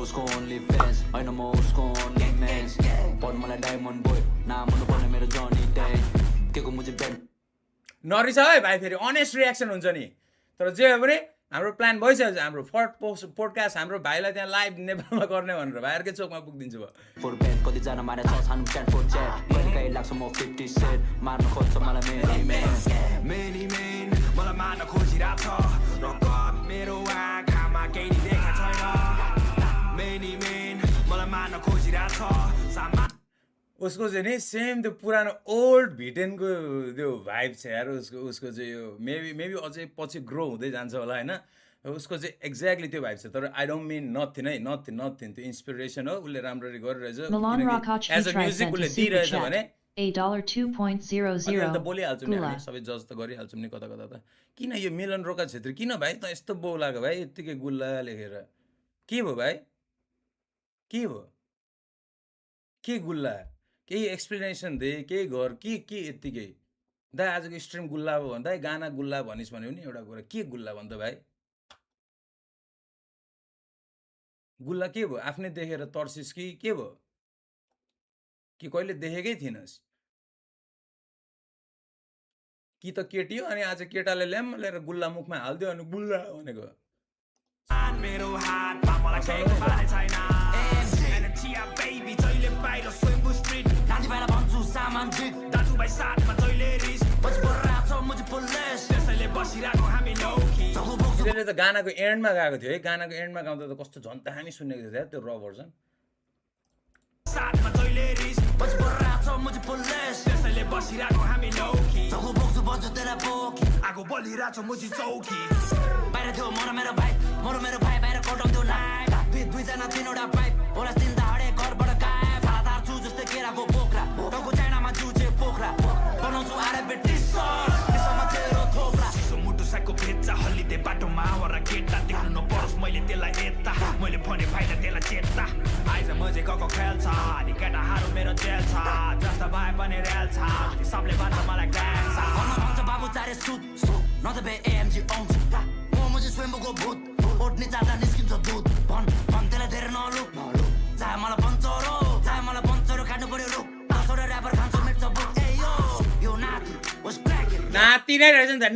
उसको only fans होइन म उसको ओन्ली म्यान्स पर मलाई डायमन्ड बोय नाम हुनुपर्ने मेरो जर्नी ट्याग के को मुझे ब्यान्ड नरिस है भाइ फेरि अनेस्ट रियाक्सन हुन्छ नि तर जे हो भने हाम्रो प्लान भइसक्यो हाम्रो पोडकास्ट हाम्रो भाइलाई त्यहाँ लाइभ नेपालमा गर्ने भनेर भाइहरूकै चोकमा पुगिदिन्छु भयो फोर ब्यान्ड कतिजना मारे छ सानो च्याट फोर च्याट कहिलेकाहीँ लाग्छ म 50 सेट मार्न खोज्छ मलाई मेनी मेन मलाई मार्न खोजिरहेछ रगत मेरो आँखामा केही देखा छैन मेनी मेन मलाई मार्न खोजिरहेछ उसको चाहिँ नि सेम त्यो पुरानो ओल्ड भिटेनको त्यो भाइब छ यार उसको चाहिँ यो मेबी अझै पछि ग्रो हुँदै जान्छ होला होइन उसको चाहिँ एक्ज्याक्टली त्यो भाइब छ तर आई डोन्ट मिन नथिङ है नथिङ त्यो इन्सपिरेसन हो उसले राम्ररी गरिरहेछ एज अ म्युजिक उसले दिइरहेछ भने $2.2.00 त बोलिहाल्छौँ नि हामी सबै जज त गरिहाल्छौँ नि कता त किन यो मिलन रोका छेत्री किन भाइ त यस्तो बोलाएको भाइ यत्तिकै गुल्ला लेखेर के भयो भाइ के भयो के गुल्ला केही एक्सप्लेनेसन दे केही गर के यत्तिकै दाइ आजको स्ट्रिम गुल्ला भयो भने दाइ गाना गुल्ला भनिस् भन्यो नि एउटा कुरा के गुल्ला भन् त भाइ गुल्ला के भयो आफ्नै देखेर तर्सिस कि के भयो कि कहिले देखेकै थिइनस् कि त केटी हो अनि आज केटाले ल्याम लिएर गुल्ला मुखमा हालिदियो अनि गुल्ला भनेको मेरो हातमा मलाई केही खाने छैन एनचिया बेबी जहिले बाहिर स्वयम्भू स्ट्रिट नानी भाइलाई भन्छु सामान जित दाजुभाइ साथमा जहिले रिस पछि बोराछ मुझे पुलिस त्यसैले बसिरहेको हामी लौकी त्यसले त गानाको एन्डमा गएको थियो है गानाको एन्डमा गाउँदा त कस्तो झन् दामी सुनेको थियो त्यो र भर्जन साथमा जहिले रिस पछि बोराछ मुझे पुलिस त्यसैले बसिरहेको हामी लौकी जगु बोक्छु बज्छु तेरा बोकी आगो बलिरहेछ मुझे चौकी बाहिर थियो मेरो भाइ बाहिर कटाउँथ्यो लाइट दुईजना तीनवटा पाइप होला चिन्ता हडे घरबाट गायब फालादार छु जस्तै केराको बोक्रा टाउको चाइनामा जुचे पोखरा बनाउँछु आरे बेटी त्यसमा तेरो थोप्रा चिसो मुटु साइको भेच्चा हल्लिँदै बाटोमा वरा केटा देख्नु नपरोस् मैले त्यसलाई यता मैले भने भाइलाई त्यसलाई चेत्ता आइज मजे गएको खेल छ अनि केटाहरू मेरो जेल छ जस्तो भए पनि रेल छ सबले भन्छ मलाई ग्याङ छ भन्छ बाबु चारे सुत न त बे एएमजी आउँछ म मुझे स्वयम्भूको भूत ओट्ने चार्दा निस्किन्छ दुध भन त्यसलाई धेरै नलुक चाहे मलाई बन्चरो खानु पर्यो रुख दसवटा ऱ्यापर खान्छ मेट्छ बुक ए यो नाति was cracking नाति नै रहेछ नि त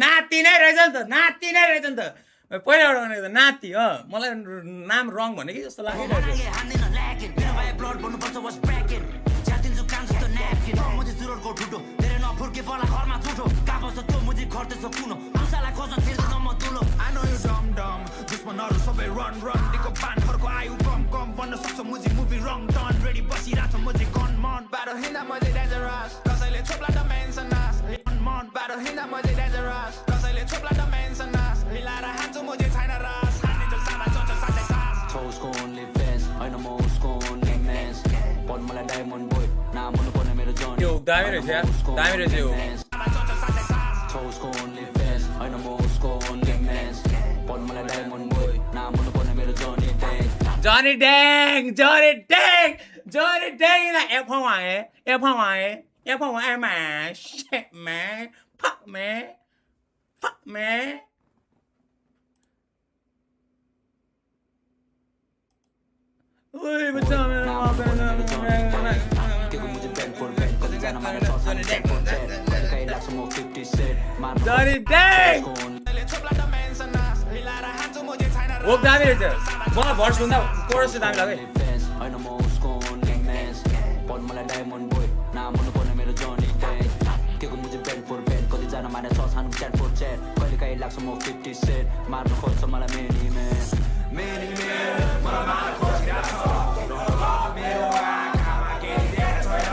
पहिलाबाट भनेको त नाति हो मलाई नाम रङ भने कि जस्तो लाग्यो हान्दिन ल्याकिन मेरो भाइ ब्लड भन्नुपर्छ was cracking च्यातिन्छु कान जस्तो न्यापकिन मुझे जुरोटको ठुटो धेरै नफुर्के पर्ला घरमा झुटो कहाँ बस्छ त्यो मुझे खर्तेछ कुनो मुसालाई खोज्न छिर्दैन म तुलो I know you dumb दुश्मनहरू सबै रन दिको बानहरूको आयु कम बन्न सक्छ मुझे मुभी रङ टर्न रेडी बसिरहेछ मुझे गन मन बाटो हिँड्दा मजे डेन्जरस कसैले छोप्ला त मेन्सनास मन बाटो हिँड्दा मजे डेन्जरस कसैले छोप्ला त मेन्सनास मिलाएर हान्छु मुझे छैन रस हान्दिन्छ साला चोच साथै सास उसको ओन्ली फ्यान्स होइन म उसको ओन्ली म्यान्स पर मलाई डायमन्ड बोय नाम हुनुपर्ने मेरो जर्नी यो दामी रहेछ यार दामी रहेछ यो उसको ओन्ली फ्यान्स होइन म उसको ओन्ली म्यान्स पर मलाई डायमन्ड बोय नाम हुनुपर्ने मेरो journey tag Johnny Dang FYI man shit man fuck man ओए बच्चा Johnny Dang वो दामी रहेछ मलाई भर्स भन्दा कोरस दामी लाग्यो होइन म उसको ओन्ली म्यान्स पर मलाई डायमन्ड बोय नाम हुनुपर्ने मेरो जर्नी ट्याग के को मुझे ब्यान्ड फोर ब्यान्ड कतिजना मारे छ सानो च्याट फोर च्याट कहिलेकाहीँ लाग्छ म 50 सेट मार्न खोज्छ मलाई मेनी म्यान मलाई मार्न खोजिरहेछ मेरो आँखामा केही देखा छैन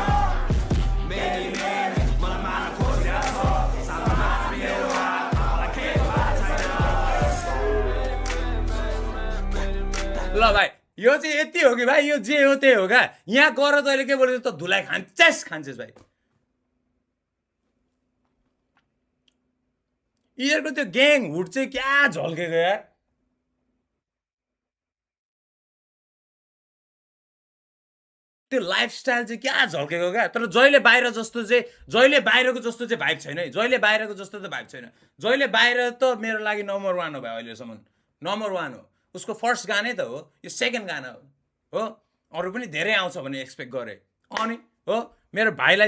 मेनी म्यान मलाई मार्न खोजिरहेछ साथमा मेरो हातमा मलाई केही ल भाइ यो चाहिँ यति हो कि भाइ यो जे हो त्यही हो क्या यहाँ गर तैँले के बोल्यो त धुलाई खान्छस् भाइ यिनीहरूको त्यो ग्याङ हुड चाहिँ क्या झल्केको यार त्यो लाइफस्टाइल चाहिँ क्या झल्केको क्या तर जहिले बाहिरको जस्तो चाहिँ भाइब छैन है जहिले बाहिरको जस्तो त भाइब छैन जहिले बाहिर त मेरो लागि नम्बर 1 हो भाइ अहिलेसम्म नम्बर 1 हो उसको फर्स्ट गानै त हो यो सेकेन्ड गाना हो हो अरू पनि धेरै आउँछ भने एक्सपेक्ट गरेँ अनि हो मेरो भाइलाई चाहिँ